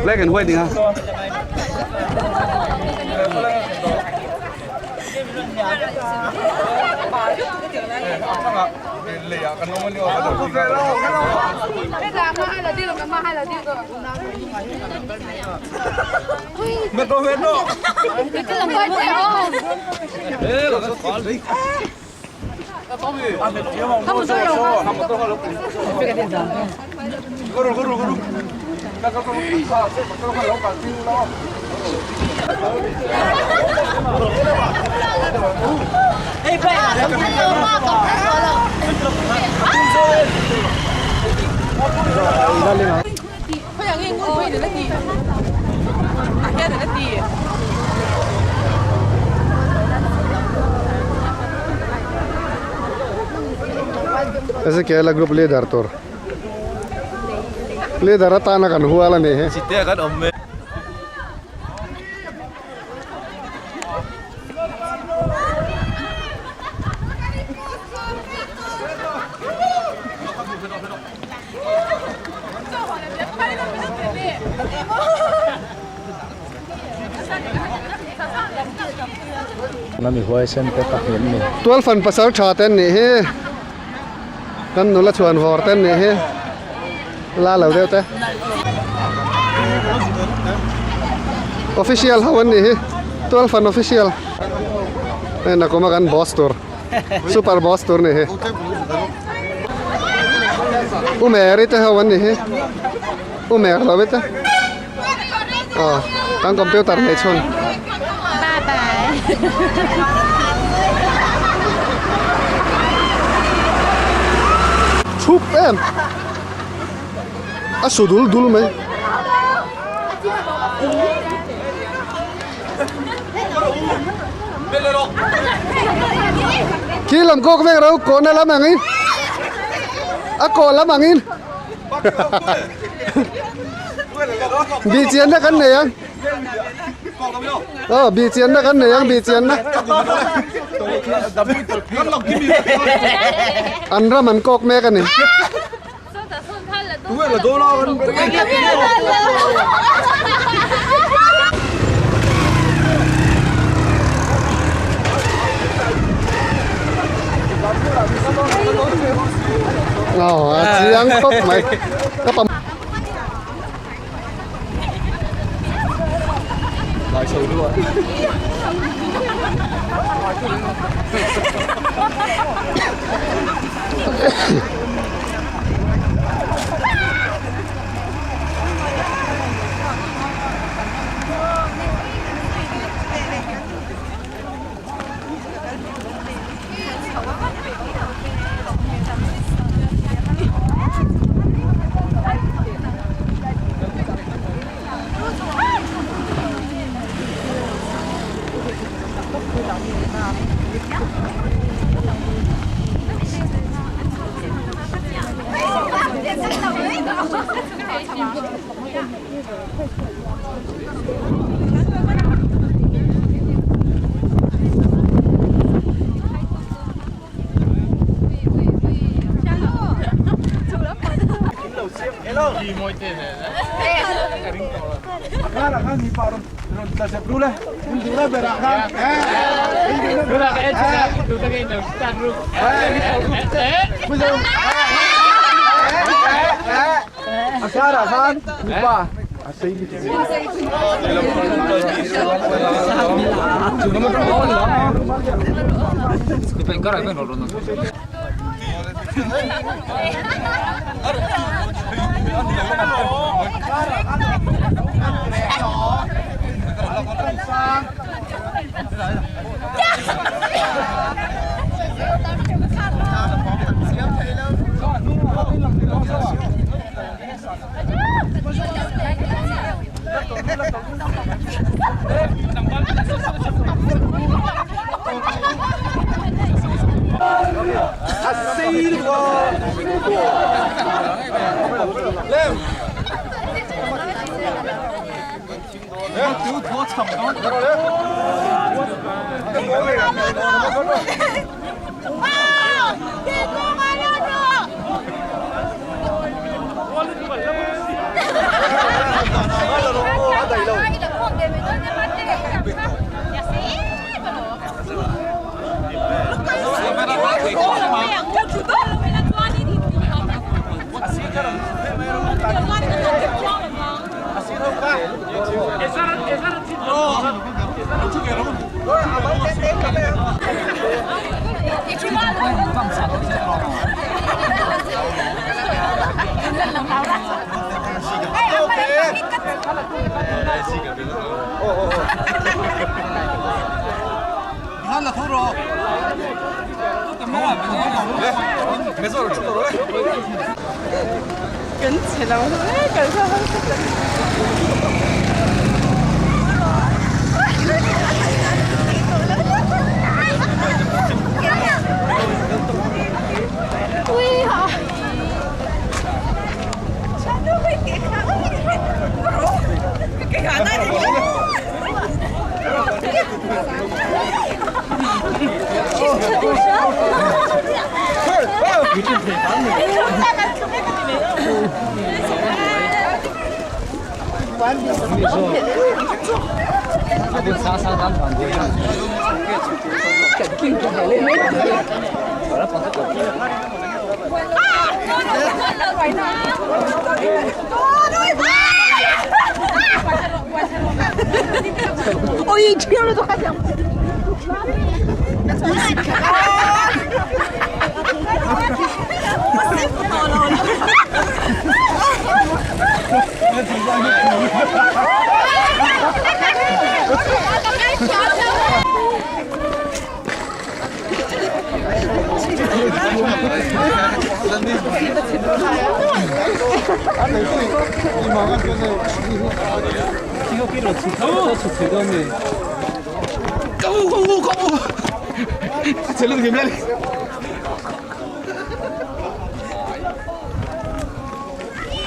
Black and white ha. Ezekiel-a group leader tur leader atana kan hual a ni hi. Chitea kan awm e. Tualfan pasal tha te an nih hi kan nula chhuan vawr te an nih hi la lo deuh te official ho an nih hi tualfan official hei nakuma kan boss tur super boss tur nih hi u Mary te ho an nih hi u Mer lo te. Aw kan computer nei chhun. Bye bye. Thup em. A su dul dul mai. Khi lam kawk vek ro kawhna lam angin a kawh lam angin. Bih chianna kan nei ang. Aw bih chianna kan nei ang bih chianna. An ram an kawk mek a ni. Aw a chiang khawp mai ka pam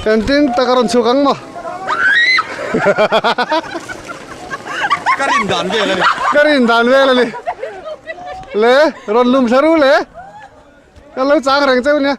Engtin tak a rawn chhuk ang maw? Ka rin dan vel a ni. Ka rin dan vel a ni. Le, rawn lum thla ru le. Ka lo chang reng cheu nia.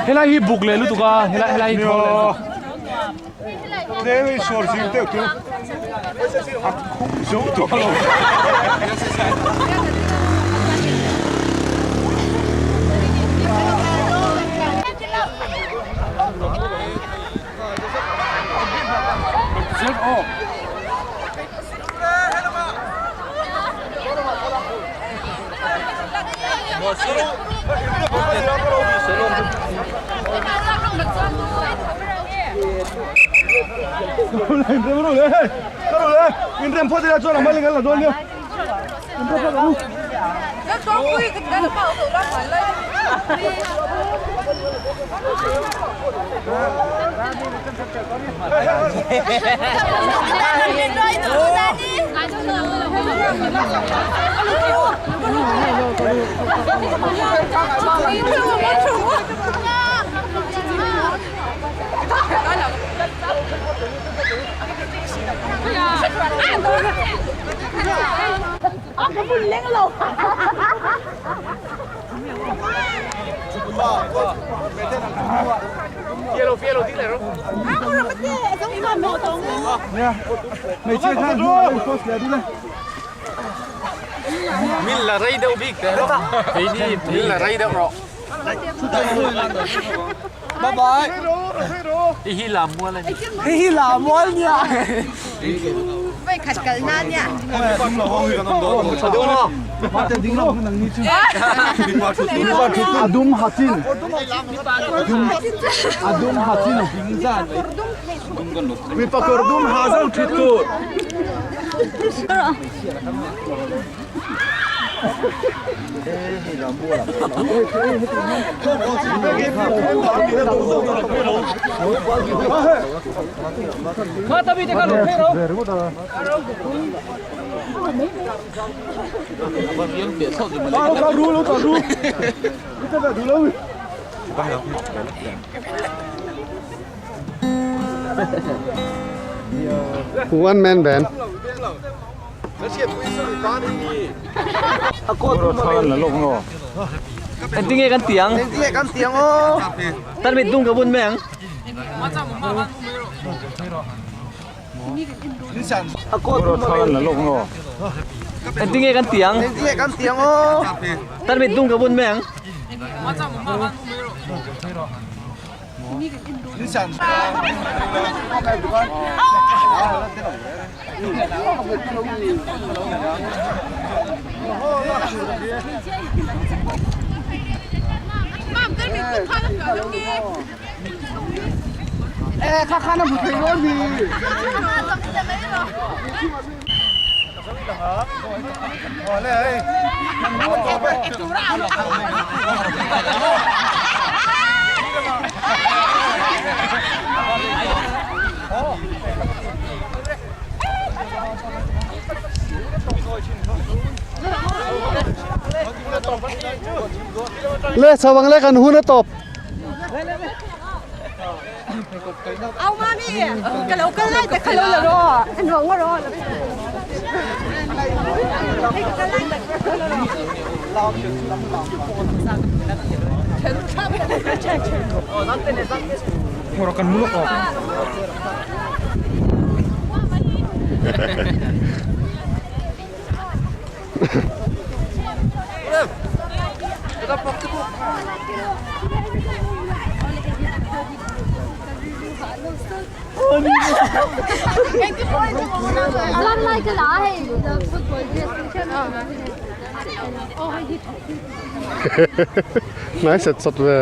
Helai hi buk leh lutuk a helai helai hi thawl leh lutuk. Min la rei deuh bik teh rawh. Keini min la rei deuh rawh. Bye bye. Hei hi lam mual a ni. Hei hi lam mual nia. Voi khat kal na nia. Adum hachin. Adum hachin. Mipa kawr dum ha zo thut tur. One man band. Engtinge kan tiang? Engtinge kan tiang aw? Tan mit dung ka bun mai ang. Engtinge kan tiang? Engtinge kan tiang aw? Tan mit dung ka bun mai ang. Le chho ang le kan hun a tawp. Au mami, ka lo kal lai te kha lo la rawh. An ruang nga rawh. Hnai set sawt ve.